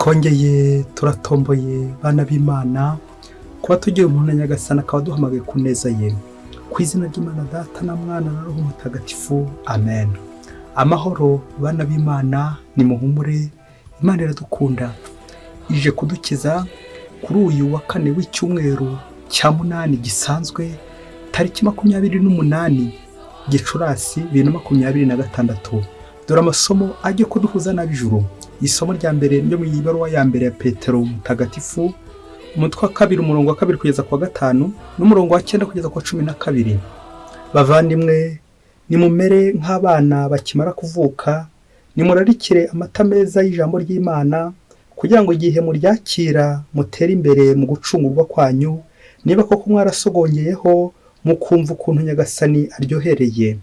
Twongeye turatomboye, bana b'Imana, kuba tugiye umuntu na Nyagasani akaba aduhamagaye ku neza ye. Ku izina ry'Imana Data na Mwana na Roho Mutagatifu, amen. Amahoro, bana b'Imana, nimuhumure, Imana iradukunda, ije kudukiza. Kuri uyu wa kane w'icyumweru cya munani gisanzwe, tariki 28 Gicurasi 2026, dore amasomo ajya kuduhuza n'ab'ijuru. Isomo rya mbere ryo mu ibaruwa ya mbere ya Petero Mutagatifu, umutwe wa kabiri, umurongo wa kabiri kugeza ku wa gatanu n'umurongo wa cyenda kugeza ku wa 12. Bavandimwe, nimumere nk'abana bakimara kuvuka, nimurarikire amata meza y'ijambo ry'Imana, kugira ngo igihe muryakira mutere imbere mu gucungurwa kwanyu, niba koko mwarasogongeyeho mukumva ukuntu Nyagasani aryohereye.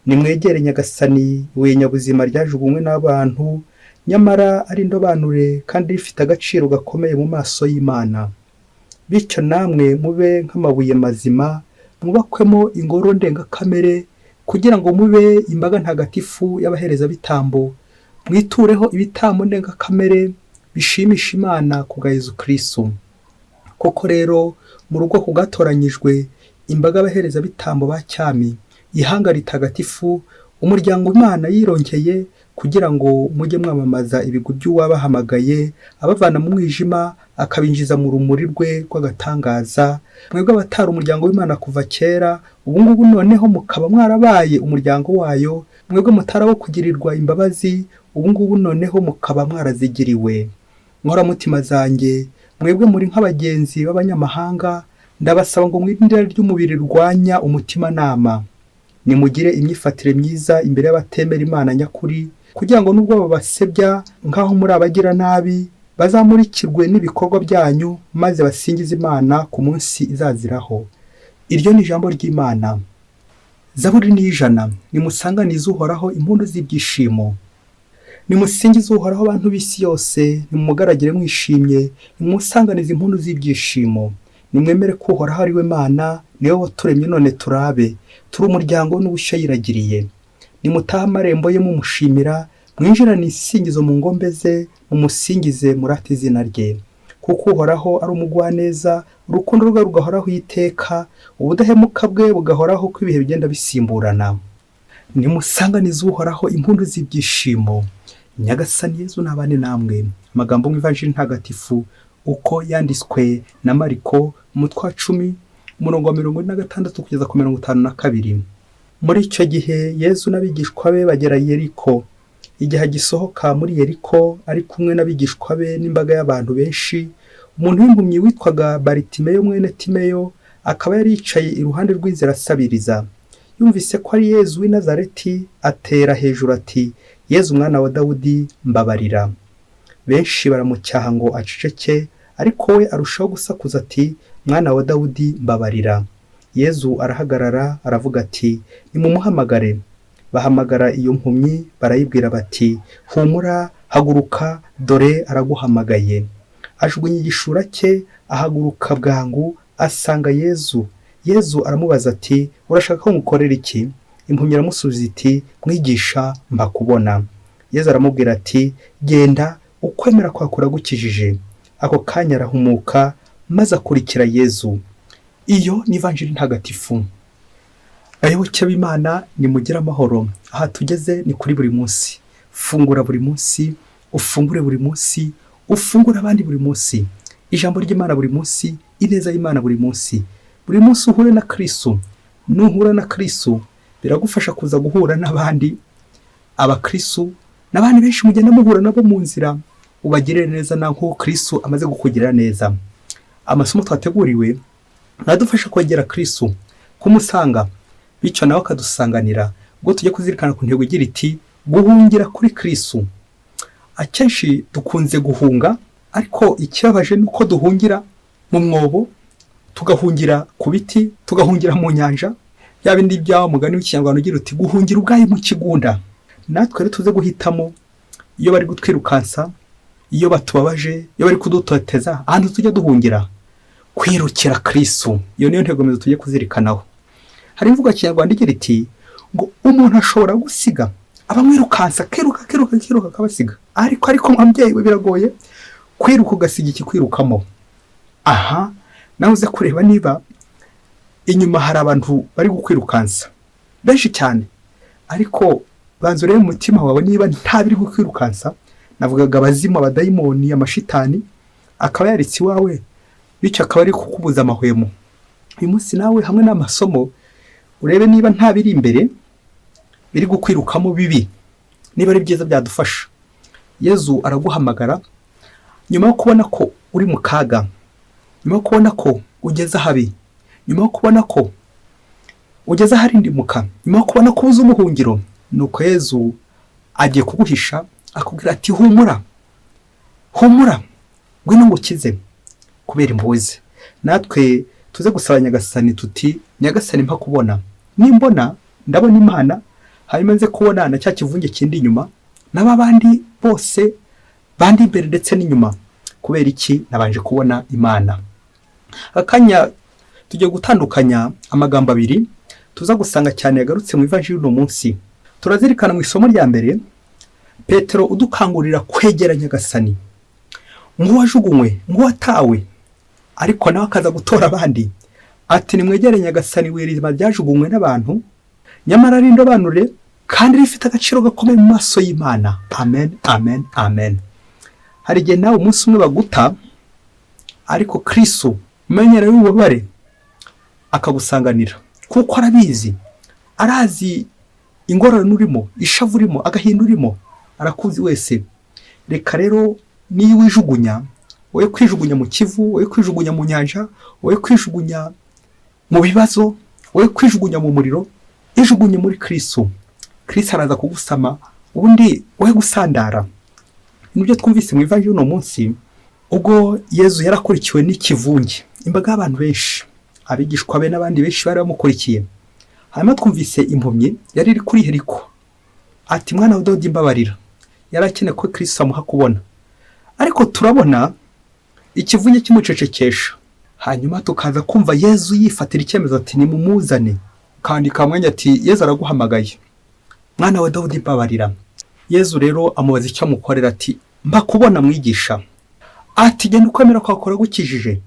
Nimwegere Nyagasani, ibuye nyabuzima ryajugunywe n'abantu, nyamara ari indobanure kandi rifite agaciro gakomeye mu maso y'Imana. Bityo namwe mube nk'amabuye mazima, mwubakwemo ingoro ndengakamere, kugira ngo mube imbaga ntagatifu y'abaherezabitambo, mwitureho ibitambo ndengakamere bishimisha Imana ku bwa Yezu Kristu. Koko rero mu bwoko bwatoranyijwe, imbaga y'abaherezabitambo ba cyami, ihanga ritagatifu, umuryango Imana yironkeye, kugira ngo mujye mwamamaza ibigwi by'uwabahamagaye abavana mu mwijima akabinjiza mu rumuri rwe rw'agatangaza, mwebwe abatari umuryango w'Imana kuva kera, ubu ngubu noneho mukaba mwarabaye umuryango wayo, mwebwe mutari abo kugirirwa imbabazi, ubu ngubu noneho mukaba mwarazigiriwe. Nkoramutima zanjye, mwebwe muri nk'abagenzi b'abanyamahanga, ndabasaba ngo mwirinde irari ry'umubiri rirwanya umutimanama. Nimugire imyifatire myiza imbere y'abatemera Imana nyakuri, kugira ngo nubwo babasebya nk'aho muri abagiranabi, bazamurikirwe n'ibikorwa byanyu maze basingize Imana ku munsi izaziraho. Iryo ni ijambo ry'Imana. Zaburi ni 100. Nimusanganize Uhoraho impundu z'ibyishimo. Nimusingize Uhoraho, abantu b'isi yose, nimumugaragire mwishimye, nimusanganize impundu z'ibyishimo. Nimwemere ko Uhoraho ari we Mana, niwe waturemye none turabe, turi umuryango n'ubushyo yiragiriye. Nimutahe amarembo ye mumushimira, mwinjirane isingizo mu ngombe ze, mumusingize murate izina rye. Kuko Uhoraho ari umugwaneza, urukundo rwe rugahoraho iteka, ubudahemuka bwe bugahoraho uko ibihe bigenda bisimburana. Nimusanganize Uhoraho impundu z'ibyishimo. Nyagasani Yezu nabane namwe. Amagambo mu Ivanjiri Ntagatifu uko yanditswe na Mariko, umutwe wa 10, umurongo wa 46 kugeza ku 52. Muri icyo gihe Yezu n'abigishwa be bagera Yeriko. Igihe agisohoka muri Yeriko ari kumwe n'abigishwa be n'imbaga y'abantu benshi, umuntu w'impumyi witwaga Baritimeyo mwene Timeyo akaba yari yicaye iruhande rw'inzira asabiriza. Yumvise ko ari Yezu w'i Nazareti, atera hejuru ati: "Yezu mwana wa Dawudi, mbabarira." Benshi baramucyaha ngo aceceke, ariko we arushaho gusakuza ati: "Mwana wa Dawudi, mbabarira." Yezu arahagarara, aravuga ati: "Nimumuhamagare." Bahamagara iyo mpumyi, barayibwira bati: "Humura, haguruka, dore araguhamagaye." Ajugunya igishura cye, ahaguruka bwangu, asanga Yezu. Yezu aramubaza ati: "Urashaka ko ngukorera iki?" Impumyi iramusubiza iti: "Mwigisha, mpa kubona." Yezu aramubwira ati: "Genda, ukwemera kwawe kuragukijije." Ako kanya arahumuka maze akurikira Yezu. Iyo ni Ivanjiri Ntagatifu. Abayoboke b'Imana, nimugire amahoro. Aha tugeze ni kuri buri munsi. Fungura buri munsi, ufungure buri munsi, ufungure abandi buri munsi. Ijambo ry'Imana buri munsi, ineza y'Imana buri munsi. Buri munsi uhure na Kristu. Nuhura na Kristu biragufasha kuza guhura n'abandi abakristu n'abandi benshi mugenda muhura nabo mu nzira, ubagirire neza na nk'uko Kristu amaze kukugirira neza. Amasomo twateguriwe aradufasha kwegera Kristu, kumusanga, bityo nawe akadusanganira. Ubwo tujya kuzirikana ku ntego igira iti: "Guhungira kuri Kristu." Akenshi dukunze guhunga, ariko ikibabaje ni uko duhungira mu mwobo, tugahungira ku biti, tugahungira mu nyanja, bya bindi bya mugani w'Ikinyarwanda ugira uti: "Guhungira ubwayi mu kigunda." Natwe rero tuze guhitamo, iyo bari gutwirukansa, iyo batubabaje, iyo bari kudutoteza, ahantu tujya duhungira, kwirukira Kristu. Iyo niyo ntego remezo tujye kuzirikanaho. Hari imvugo ya Kinyarwanda igira iti ngo umuntu ashobora gusiga abamwirukansa, akiruka, akiruka, akiruka, akabasiga, ariko mubyeyi we, biragoye. Kwiruka ugasiga ikikwirukamo. Aha nawe uze kureba niba inyuma hari abantu bari gukwirukansa benshi cyane, ariko banza urebe mu mutima wawe niba nta biri gukwirukansa. Navugaga abazimu, abadayimoni, amashitani akaba yaritse iwawe, bityo akaba ari kukubuza amahwemo. Uyu munsi nawe hamwe n'amasomo urebe niba nta biri imbere biri gukwirukamo bibi, niba ari byiza byadufasha. Yezu araguhamagara nyuma yo kubona ko uri mu kaga, nyuma yo kubona ko ugeze ahabi, nyuma yo kubona ko ugeze aharindimuka, nyuma yo kubona ko ubuze ubuhungiro. Nuko Yezu agiye kuguhisha, akubwira ati: "Humura, humura, ngwino ngukize," kubera impuhwe ze. Natwe tuze gusaba Nyagasani tuti: "Nyagasani, mpa kubona. Nimbona ndabona Imana, hanyuma nze kubona na cya kivunge kindi inyuma n'aba bandi bose bandi imbere ndetse n'inyuma. Kubera iki? Nabanje kubona Imana." Akanya tugiye gutandukanya amagambo abiri tuza gusanga cyane yagarutse mu ivanjiri uno munsi. Turazirikana mu isomo rya mbere Petero udukangurira kwegera Nyagasani nk'uwajugunywe, nk'uwatawe, ariko nawe akaza gutora abandi, ati: "Nimwegere Nyagasani, iriba ryajugunywe n'abantu, nyamara ari indobanure kandi rifite agaciro gakomeye mu maso y'Imana." Amen, amen, amen. Hari igihe nawe umunsi umwe baguta, ariko Kristo umenyereye ububabare akagusanganira, kuko arabizi, arazi ingorane urimo, ishavu urimo, agahinda urimo, arakuzi wese. Reka rero niyo wijugunya, wowe kwijugunya mu Kivu, wowe kwijugunya mu nyanja, wowe kwijugunya mu bibazo, wowe kwijugunya mu muriro, ijugunye muri Kristo. Kristo araza kugusama, ubundi wowe gusandara. Nibyo twumvise mu ivanjiri y'uno munsi, ubwo Yezu yarakurikiwe n'ikivunge, imbaga y'abantu benshi, abigishwa be n'abandi benshi bari bamukurikiye. Hanyuma twumvise impumyi yari iri kuri Heriko, ati: "Mwana wa Dawidi, mbabarira." Yari akeneye ko Kristo amuha kubona, ariko turabona ikivunge kimucecekesha. Hanyuma tukaza kumva Yezu yifatira icyemezo, ati: "Nimumuzane." Kandi kamwanya ati: "Yezu araguhamagaye, mwana wa Dawidi, mbabarira." Yezu rero amubaza icyo amukorera, ati: "Mpa kubona, mwigisha." Ati: "Genda, ukwemera kwawe kuragukijije."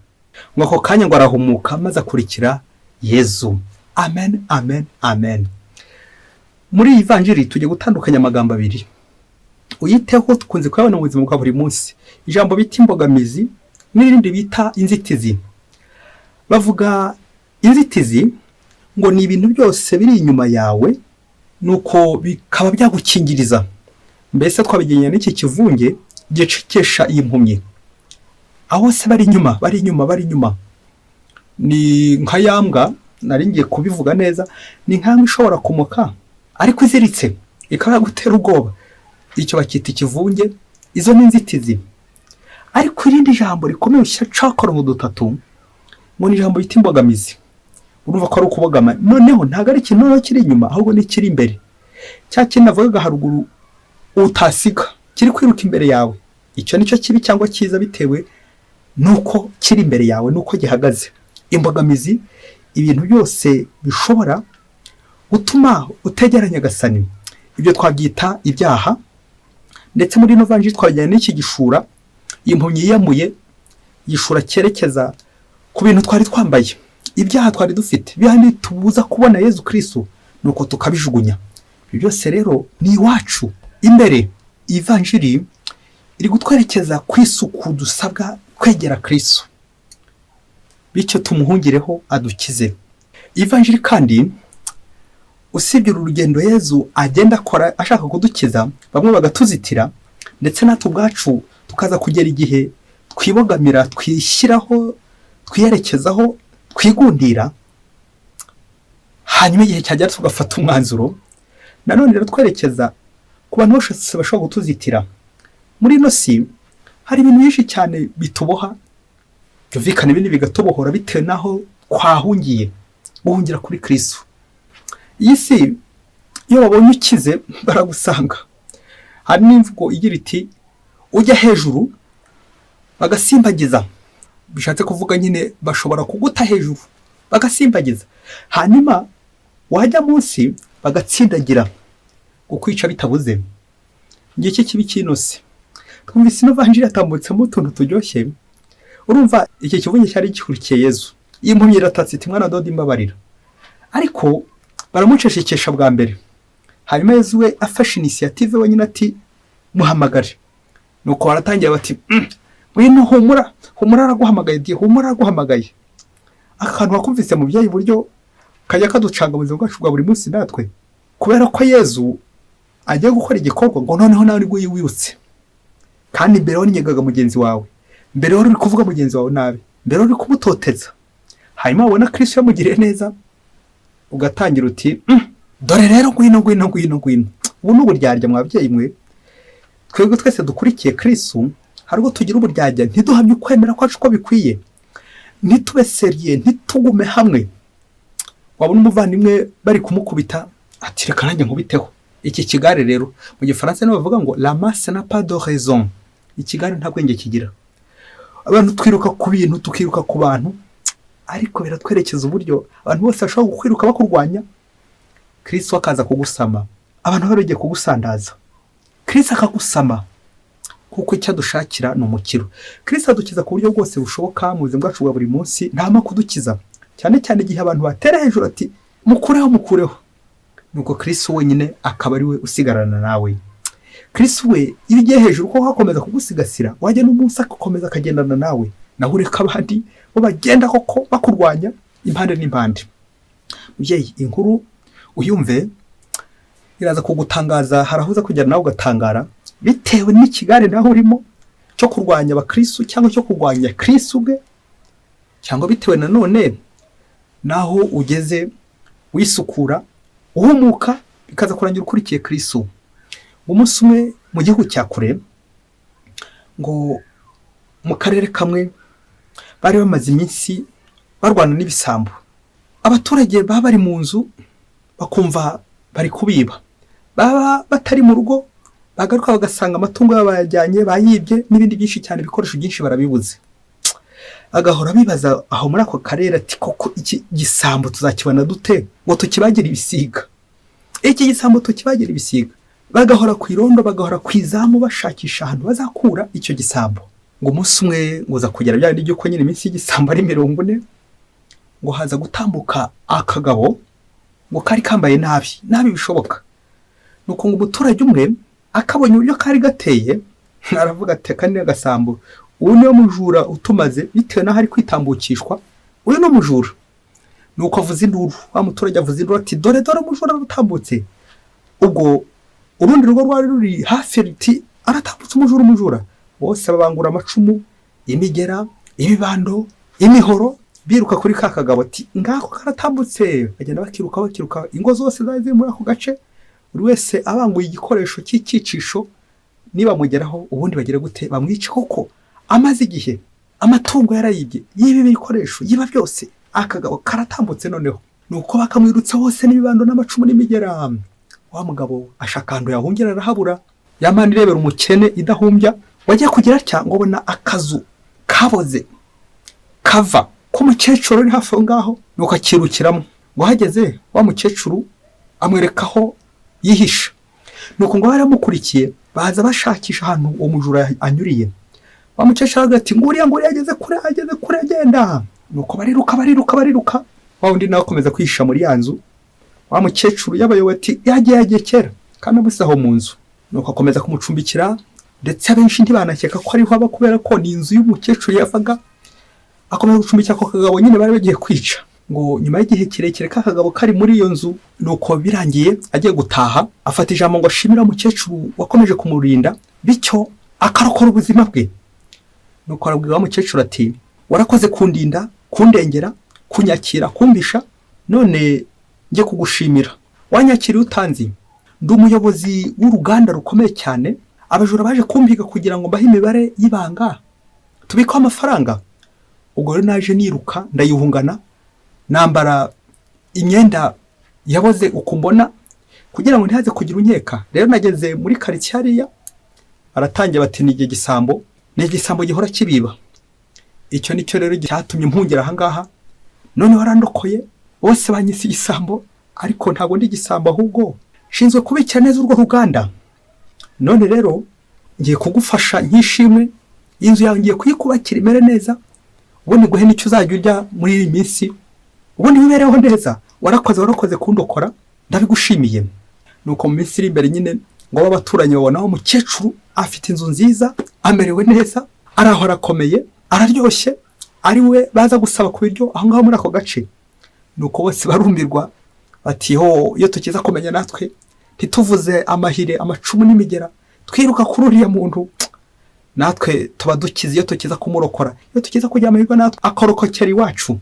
Ngo ako kanya ngo arahumuka, maze akurikira Yezu. Amen, amen, amen. Muri iyi vanjiri tugiye gutandukanya amagambo abiri, uyiteho, dukunze kuyabona mu buzima bwa buri munsi: ijambo bita imbogamizi n'irindi bita inzitizi. Bavuga inzitizi ngo ni ibintu byose biri inyuma yawe, nuko bikaba byagukingiriza. Mbese twabigereranya n'iki kivunge gicecekesha iyi mpumyi. Aho se bari inyuma, bari inyuma, bari inyuma, ni nka ya mbwa, nari ngiye kubivuga neza, ni nka mbwa ishobora kumoka ariko iziritse, ikaba yagutera ubwoba. Icyo bakita ikivunge, izo ni inzitizi. Ariko irindi jambo rikomeye ushyira akarongo dutatu, ngo ni ijambo bita imbogamizi. Urumva ko ari ukubogama. Noneho ntabwo ari ikintu noneho kiri inyuma, ahubwo ni ikiri imbere, cya kintu navugaga haruguru utasiga, kiri kwiruka imbere yawe. Icyo nicyo kibi cyangwa cyiza bitewe nuko kiri imbere yawe, nuko gihagaze. Imbogamizi, ibintu byose bishobora gutuma utegera Nyagasani, ibyo twabyita ibyaha. Ndetse muri ino vanjiri twajyana n'iki gishura impumyi yiyamuye, igishura cyerekeza ku bintu twari twambaye, ibyaha twari dufite, bihandi tubuza kubona Yezu Kristo, nuko tukabijugunya. Ibyo byose rero ni iwacu imbere. Ivanjiri iri gutwerekeza ku isuku dusabwa kwegera Kristo, bityo tumuhungireho adukize. Ivanjiri kandi, usibye uru rugendo Yezu agenda akora ashaka kudukiza, bamwe bagatuzitira, ndetse natwe ubwacu tukaza kugera igihe twibogamira, twishyiraho, twiyerekezaho, twigundira, hanyuma igihe cyagera tugafata umwanzuro. Nanone rero twerekeza ku bantu bose bashobora kutuzitira. Muri ino si hari ibintu byinshi cyane bituboha, byumvikana, ibindi bigatubohora bitewe n'aho twahungiye, guhungira kuri Kristo. Iyi si iyo babonye ukize baragusanga. Hari n'imvugo igira iti: "Ujya hejuru bagasimbagiza." Bishatse kuvuga nyine bashobora kuguta hejuru bagasimbagiza, hanyuma wajya munsi bagatsindagira, kukwica bitabuze. Ngiki kibi cy'ino si. Twumvise ino vanjiri yatambutsemo utuntu turyoshye. Urumva iki kivunge cyari gikurikiye Yezu. Iyi mpumyi iratatse iti: "Mwana Dawidi, mbabarira." Ariko baramucecekesha bwa mbere. Hanyuma Yezu we afashe initiative wenyine ati: "Muhamagare." Nuko baratangira bati: "Ngwino, humura, humura, araguhamagaye di, humura, araguhamagaye." Aka kantu wakumvise, mubyeyi, uburyo kajya kaducanga mu buzima bwacu bwa buri munsi natwe, kubera ko Yezu agiye gukora igikorwa ngo noneho nawe nibwo wibutse, kandi mbere waninyegaga mugenzi wawe, mbere wari uri kuvuga mugenzi wawe nabi, mbere wari uri kumutoteza. Hanyuma wabona Kristo yamugiriye neza, ugatangira uti: "Dore rero, ngwino, ngwino, ngwino, ngwino." Ubu ni uburyarya, mwa babyeyi mwe. Twebwe twese dukurikiye Kristo, hari ubwo tugira uburyarya, ntiduhamye ukwemera kwacu uko bikwiye, ntitube sérieux, ntitugume hamwe. Wabona umuvandimwe bari kumukubita, ati: "Reka nanjye nkubiteho." Iki kigare rero, mu Gifaransa niho bavuga ngo "la masse n'a pas de raison", ikigare nta bwenge kigira. Abantu twiruka ku bintu, tukiruka ku bantu, ariko biratwerekeza uburyo abantu bose bashobora kukwiruka bakurwanya, Kristo akaza kugusama. Abantu bari bagiye kugusandaza, Kristo akagusama, kuko icyo adushakira ni umukiro. Kristo adukiza ku buryo bwose bushoboka mu buzima bwacu bwa buri munsi. Ntama kudukiza cyane cyane igihe abantu batera hejuru ati: "Mukureho, mukureho." Nuko Kristo wenyine akaba ari we usigarana nawe. Kristo we, iyo ugiye hejuru koko akomeza kugusigasira, wajya n'umunsi agakomeza akagendana nawe, nawe ureka abandi bo bagenda koko bakurwanya impande n'impande. Mubyeyi, inkuru uyumve, iraza kugutangaza. Hari aho uza kugera nawe ugatangara bitewe n'ikigare nawe urimo cyo kurwanya abakristu, cyangwa cyo kurwanya Kristo ubwe, cyangwa bitewe nanone n'aho ugeze wisukura, uhumuka, bikaza kurangira ukurikiye Kristo. Umunsi umwe mu gihugu cya kure, ngo mu karere kamwe, bari bamaze iminsi barwana n'ibisambo. Abaturage baba bari mu nzu bakumva bari kubiba, baba batari mu rugo bagaruka bagasanga amatungo yabo bayajyanye, bayibye, n'ibindi byinshi cyane, ibikoresho byinshi barabibuze. Agahora bibaza aho muri ako karere ati: "Koko iki gisambo tuzakibona dute ngo tukibagire ibisiga? Iki gisambo tukibagire ibisiga?" Bagahora ku irondo, bagahora ku izamu, bashakisha ahantu bazakura icyo gisambo. Ngo umunsi umwe ngo uza kugera bya bindi by'uko nyine iminsi y'igisambo ari 40, ngo haza gutambuka akagabo ngo kari kambaye nabi nabi bishoboka. Nuko ngo umuturage umwe akabonye uburyo kari gateye, aravuga ati: "Aka ni agasambo, uyu niwe mujura utumaze, bitewe n'aho ari kwitambukishwa, uyu ni umujura." Nuko avuza induru, wa muturage avuza induru ati: "Dore, dore umujura aratambutse." Ubwo urundi rugo rwari ruri hafi ruti: "Aratambutse, umujura, umujura." Bose babangura amacumu, imigera, ibibando, imihoro, biruka kuri ka kagabo ati: "Ngako karatambutse." Bagenda bakiruka, bakiruka, ingo zose zari ziri muri ako gace, buri wese abanguye igikoresho cy'icyicisho, nibamugeraho ubundi bagira gute? Bamwice, koko amaze igihe amatungo yarayibye, yiba ibikoresho, yiba byose. Akagabo karatambutse noneho. Nuko bakamwirutsa hose n'ibibando n'amacumu n'imigera. Wa mugabo ashaka ahantu yahungira arahabura. Yamana irebera umukene idahumbya. Wagiye kugira atya ngo abona akazu kaboze kava k'umukecuru uri hafi aho ngaho, nuko akirukiramo. Ngo hageze wa mukecuru amwereka aho yihisha. Nuko ngo baramukurikiye, baza bashakisha ahantu uwo mujura anyuriye. Wa mukecuru aravuga ati: "Nguriya, nguriya, ageze kure, ageze kure, agenda." Nuko bariruka, bariruka, bariruka, wa wundi nawe akomeza kwihisha muri ya nzu. Wa mukecuru yabayoboye ati: "Yagiye, yagiye kera," kandi amusize aho mu nzu. Nuko akomeza kumucumbikira, ndetse abenshi ntibanakeka ko ariho aba, kubera ko ni inzu y'umukecuru yavaga. Akomeza gucumbikira ako kagabo nyine bari bagiye kwica. Ngo nyuma y'igihe kirekire ka kagabo kari muri iyo nzu, nuko birangiye agiye gutaha, afata ijambo ngo ashimire umukecuru wakomeje kumurinda, bityo akarokora ubuzima bwe. Nuko arabwira wa mukecuru ati: "Warakoze kundinda, kundengera, kunyakira, kumbisha. None njye kugushimira, wanyakiriye utanzi. Ndi umuyobozi w'uruganda rukomeye cyane. Abajura baje kumpiga kugira ngo mbahe imibare y'ibanga tubikeho amafaranga. Ubwo rero naje niruka, ndayihungana, nambara imyenda yaboze uko mbona, kugira ngo ntihaze kugira unkeka. Rero nageze muri karitsiye hariya, baratangiye bati: 'Ni igisambo, ni igisambo gihora kibiba.' Icyo nicyo rero cyatumye mpungira ahangaha. None warandokoye, bose banyise igisambo, ariko ntabwo ndi igisambo, ahubwo nshinzwe kubikira neza urwo ruganda. None rero Ngiye kugufasha nk'ishimwe, inzu yawe ngiye kuyikubakira imere neza, ubundi nguhe n'icyo uzajya urya muri iyi minsi, ubundi wibereho neza. Warakoze, warakoze kundokora, ndabigushimiye." Nuko mu minsi iri imbere nyine ngo abaturanyi babona aho umukecuru afite inzu nziza, amerewe neza, araho arakomeye, araryoshye, ari we baza gusaba ku biryo aho ngaho muri ako gace. Nuko bose barumirwa bati: "Ho, iyo tukiza kumenya natwe ntituvuze amahire, amacumu n'imigera twiruka kuri uriya muntu, natwe tuba dukize. Iyo tukiza kumurokora, iyo tukiza kugira amahirwe natwe akarokokera iwacu,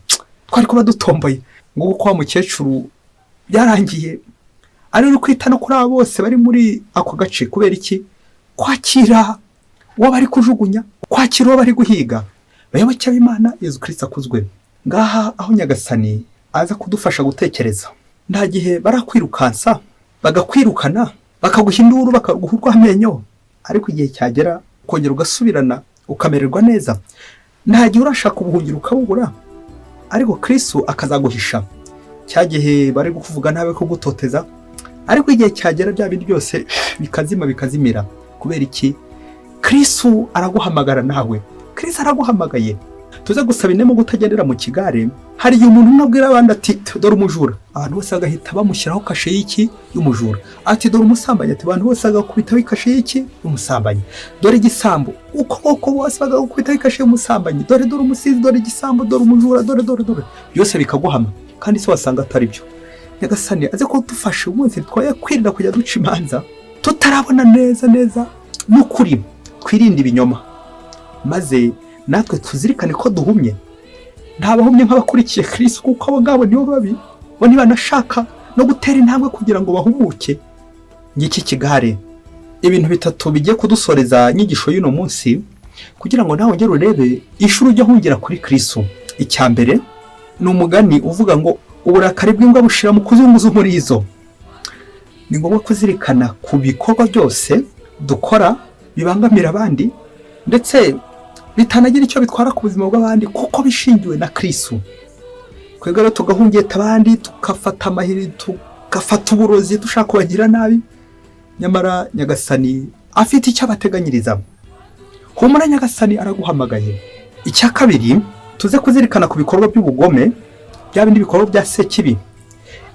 twari kuba dutomboye." Ngo uko wa mukecuru byarangiye ari uri kwita no kuri abo bose bari muri ako gace. Kubera iki? Kwakira uwo bari kujugunya, kwakira uwo bari guhiga. Bayoboke b'Imana, Yezu Kirisita akuzwe. Ngaha aho Nyagasani aza kudufasha gutekereza. Nta gihe barakwirukansa, bagakwirukana, bakaguha induru, bakaguha urw'amenyo, ariko igihe cyagera ukongera ugasubirana, ukamererwa neza. Nta gihe urashaka ubuhungiro ukabubura, ariko Kirisitu akazaguhisha. Cya gihe bari kukuvuga nabi, kugutoteza, ariko igihe cyagera bya bindi byose bikazima, bikazimira. Kubera iki? Kirisitu araguhamagara nawe, Kirisitu araguhamagaye. Tuze gusaba inema kutagendera mu kigare. Hari igihe umuntu umwe abwira abandi ati: "Dore umujura," abantu bose bagahita bamushyiraho kashe y'iki? Y'umujura. Ati: "Dore umusambanyi," ati abantu bose bagakubitaho ikashe y'iki? Y'umusambanyi. "Dore igisambo," uko nguko bose bagakubitaho ikashe y'umusambanyi. Dore umusizi, dore igisambo, dore umujura, dore, dore, dore, byose bikaguhama, kandi se wasanga atari byo. Nyagasani aze kudufasha umunsi twoye kwirinda kujya duca imanza tutarabona neza neza n'ukuri. Twirinde ibinyoma, maze natwe tuzirikane ko duhumye. Nta bahumye nk'abakurikiye Kirisitu, kuko abo ngabo nibo babi, bo ntibanashaka no gutera intambwe kugira ngo bahumuke. Ngiki kigare. Ibintu bitatu bigiye kudusoreza inyigisho y'uno munsi, kugira ngo nawe wongere urebe inshuro ujya uhungira kuri Kirisitu. Icya mbere ni umugani uvuga ngo: "Uburakari bw'imbwa bushira mu kuzunguza umurizo." Ni ngombwa kuzirikana ku bikorwa byose dukora bibangamira abandi, ndetse bitanagira icyo bitwara ku buzima bw'abandi, kuko bishingiwe na Kirisitu. Twebwe rero tugahungeta abandi, tugafata amahiri, tugafata uburozi, dushaka kubagira nabi, nyamara Nyagasani afite icyo abateganyiriza. Humura, Nyagasani araguhamagaye. Icya kabiri, tuze kuzirikana ku bikorwa by'ubugome, bya bindi bikorwa bya sekibi.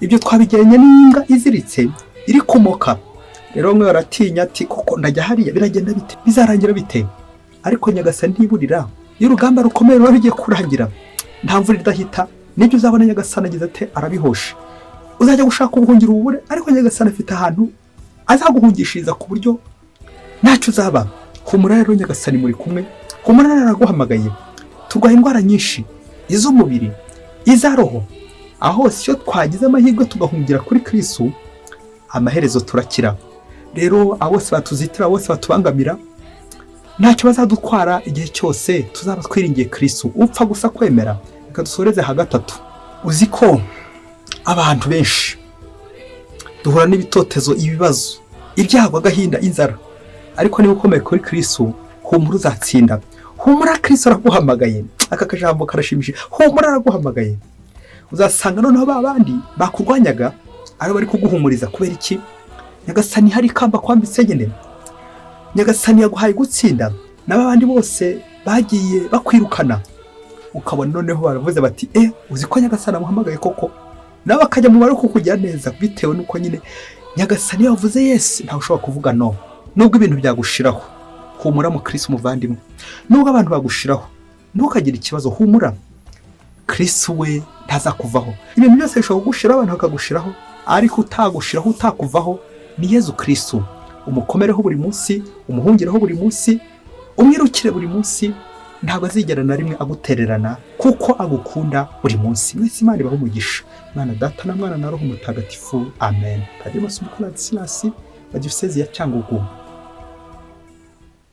Ibyo twabigereranya n'imbwa iziritse iri kumoka. Rero bamwe baratinya ati: "Koko ndajya hariya, biragenda bite? Bizarangira bite?" Ariko Nyagasani ntiburira. Iyo urugamba rukomeye ruba rugiye kurangira, nta mvura idahita. Nibyo uzabona Nyagasani agize ate? Arabihoshe. Uzajya gushaka ubuhungiro ububure, ariko Nyagasani afite ahantu azaguhungishiriza ku buryo ntacyo uzaba. Humura rero, Nyagasani muri kumwe. Humura rero, araguhamagaye. Turwaye indwara nyinshi, iz'umubiri, iza roho. Aho hose iyo twagize amahirwe tugahungira kuri Kirisitu, amaherezo turakira. Rero abo bose batuzitira, bose batubangamira, ntacyo bazadutwara igihe cyose tuzaba twiringiye Kirisitu. Upfa gusa kwemera. Reka dusoreze ha gatatu. Uzi ko abantu benshi duhura n'ibitotezo, ibibazo, ibyago, agahinda, inzara, ariko niba ukomeye kuri Kirisitu, humura, uzatsinda. Humura, Kirisitu araguhamagaye. Aka kajambo karashimishije: humura, araguhamagaye. Uzasanga noneho ba bandi bakurwanyaga ari bari kuguhumuriza. Kubera iki? Nyagasani hari ikamba kwambitse nyine, Nyagasani yaguhaye gutsinda. N'aba bandi bose bagiye bakwirukana, ukabona noneho baravuze bati: "E, uzi ko Nyagasani amuhamagaye koko?" Nawe akajya mu bari kukugira neza, bitewe n'uko nyine Nyagasani iyo yavuze yes, ntawe ushobora kuvuga no. Nubwo ibintu byagushiraho, humura mu Kirisitu umuvandimwe. Nubwo abantu bagushiraho, ntukagire ikibazo, humura, Kirisitu we ntazakuvaho. Ibintu byose bishobora kugushiraho, abantu bakagushiraho, ariko utagushiraho, utakuvaho ni Yezu Kirisitu. Umukomereho buri munsi, umuhungireho buri munsi, umwirukire buri munsi. Ntabwo azigera na rimwe agutererana, kuko agukunda buri munsi. Mwese Imana ibahe umugisha. Mwana Data na Mwana na Roho Mutagatifu, amen. Padiri Masumbuko Ladislas wa Diyosezi ya Cyangugu.